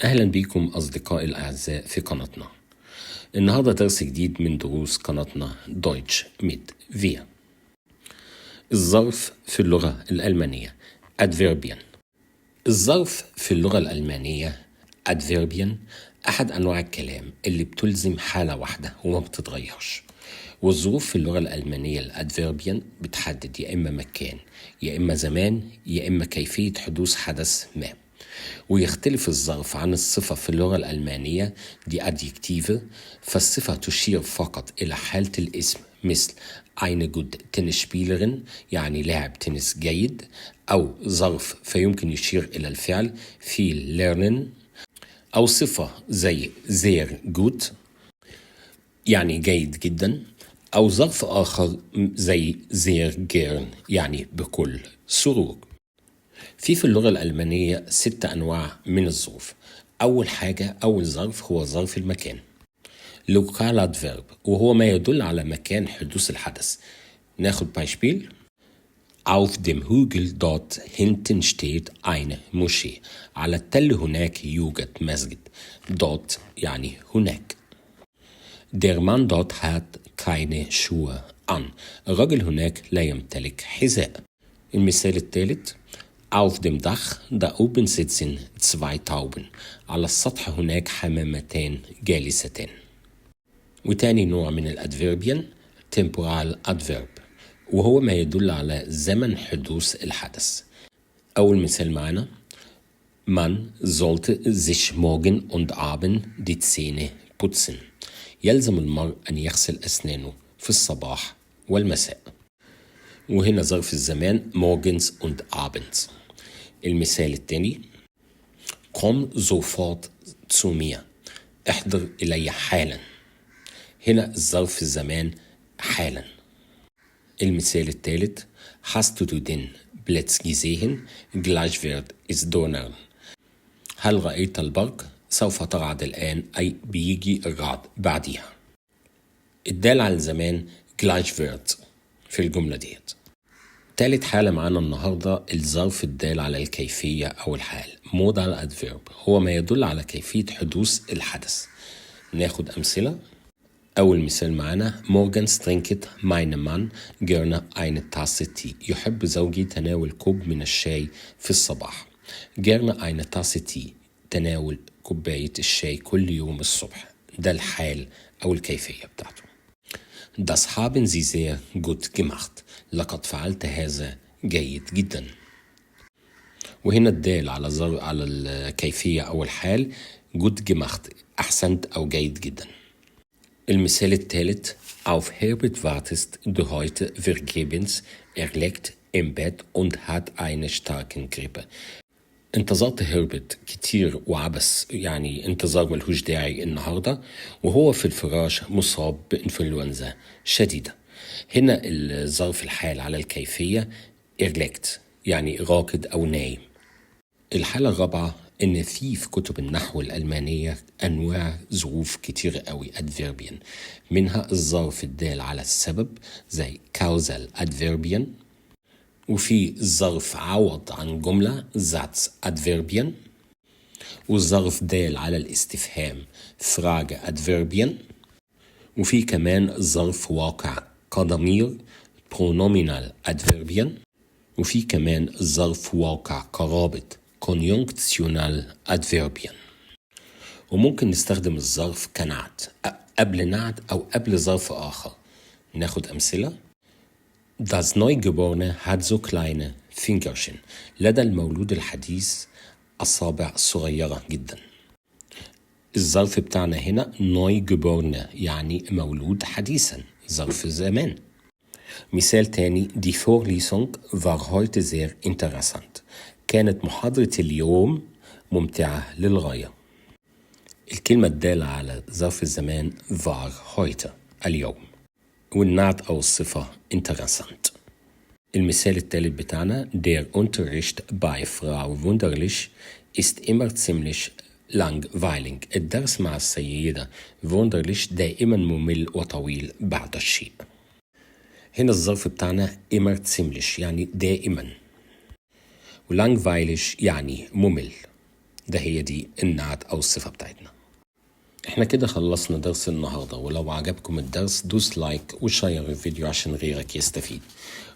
أهلا بكم أصدقائي الأعزاء في قناتنا. النهاردة درس جديد من دروس قناتنا Deutsch mit wir. الظرف في اللغة الألمانية Adverbien. الظرف في اللغة الألمانية Adverbien أحد أنواع الكلام اللي بتلزم حالة واحدة وما بتتغيرش. والظروف في اللغة الألمانية ال Adverbien بتحدد يا إما مكان يا إما زمان يا إما كيفية حدوث حدث ما. ويختلف الظرف عن الصفة في اللغة الألمانية die Adjektive، فالصفة تشير فقط إلى حالة الاسم، مثل eine gute Tennisspielerin يعني لاعب تنس جيد، أو ظرف فيمكن يشير إلى الفعل viel lernen، أو صفة زي sehr gut يعني جيد جدا، أو ظرف آخر زي sehr gern يعني بكل سرور. في اللغة الألمانية 6 أنواع من الظروف. أول حاجة، أول ظرف هو ظرف المكان Lokaladverb، وهو ما يدل على مكان حدوث الحدث. ناخد Beispiel: Auf dem Hügel dort hinten steht eine Moschee. على التل هناك يوجد مسجد. Dort يعني هناك. Der Mann dort hat keine Schuhe an. الرجل هناك لا يمتلك حذاء. المثال الثالث: Auf dem Dach da oben sitzen zwei Tauben. على السطح هناك حمامتان جالستان. وتاني نوع من ال Adverbien Temporaladverb، وهو ما يدل على زمن حدوث الحدث. أول مثال معنا: Man sollte sich morgen und abend die Zähne putzen. يلزم المرء أن يغسل أسنانه في الصباح والمساء. وهنا ظرف الزمان morgens und abends. المثال الثاني: Komm sofort zu mir. احضر إلي حالا. هنا الظرف الزمان حالا. المثال الثالث: Hast du den Blitz gesehen? Gleich wird es donnern. هل رأيت البرق؟ سوف ترعد الآن، أي بيجي الرعد بعديها. الدال على الزمان gleich wird في الجملة ديت. تالت حالة معانا النهاردة الظرف الدال على الكيفية أو الحال Modaladverb، هو ما يدل على كيفية حدوث الحدث. ناخد أمثلة. أول مثال معانا: Morgens trinkt mein Mann gerne eine Tasse Tee. يحب زوجي تناول كوب من الشاي في الصباح. Gerne eine Tasse Tee، تناول كوباية الشاي كل يوم الصبح، ده الحال أو الكيفية بتاعته. Das haben Sie sehr gut gemacht. لقد فعلت هذا جيد جدا. وهنا الدال على على الكيفية أو الحال gut gemacht، أحسنت أو جيد جدا. المثال الثالث: Auf Herbert wartest du heute vergebens, er liegt im Bett und hat eine starke Grippe. انتظرت هربرت كتير وعبث، يعني انتظار ملهوش داعي النهاردة، وهو في الفراش مصاب بإنفلونزا شديدة. هنا الظرف الحال على الكيفية er liegt يعني راقد أو نايم. الحالة الرابعة إن في كتب النحو الألمانية أنواع ظروف كتير قوي Adverbien، منها الظرف الدال على السبب زي Kausaladverbien، وفي ظرف عوض عن جملة Satzadverbien، والظرف دال على الاستفهام Frageadverbien، وفي كمان ظرف واقع كضمير Pronominaladverbien، وفي كمان ظرف واقع كرابط Konjunktionaladverbien. وممكن نستخدم الظرف كنعت قبل نعت أو قبل ظرف آخر. ناخد أمثلة: Das Neugeborene hat so kleine Fingerchen. لدى المولود الحديث أصابع صغيرة جدا. الظرف بتاعنا هنا Neugeborene يعني مولود حديثا، ظرف زمان. مثال تاني: Die Vorlesung war heute sehr interessant. كانت محاضرة اليوم ممتعة للغاية. الكلمة الدالة على ظرف الزمان war heute اليوم، والنعت أو الصفة interessant. المثال الثالث بتاعنا: Der Unterricht bei Frau Wunderlich ist immer ziemlich langweilig. الدرس مع السيدة Wunderlich دائما ممل وطويل بعض الشيء. هنا الظرف بتاعنا immer ziemlich يعني دائما، و langweilig يعني ممل. ده هي دي النعت أو الصفة بتاعتنا. احنا كده خلصنا درس النهاردة، ولو عجبكم الدرس دوس like و share الفيديو عشان غيرك يستفيد.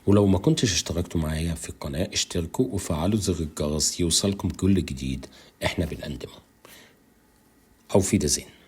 ولو ما كنتش اشتركتوا معايا في القناة اشتركوا وفعلوا زر الجرس يوصلكم كل جديد احنا بنقدمه. Auf Wiedersehen.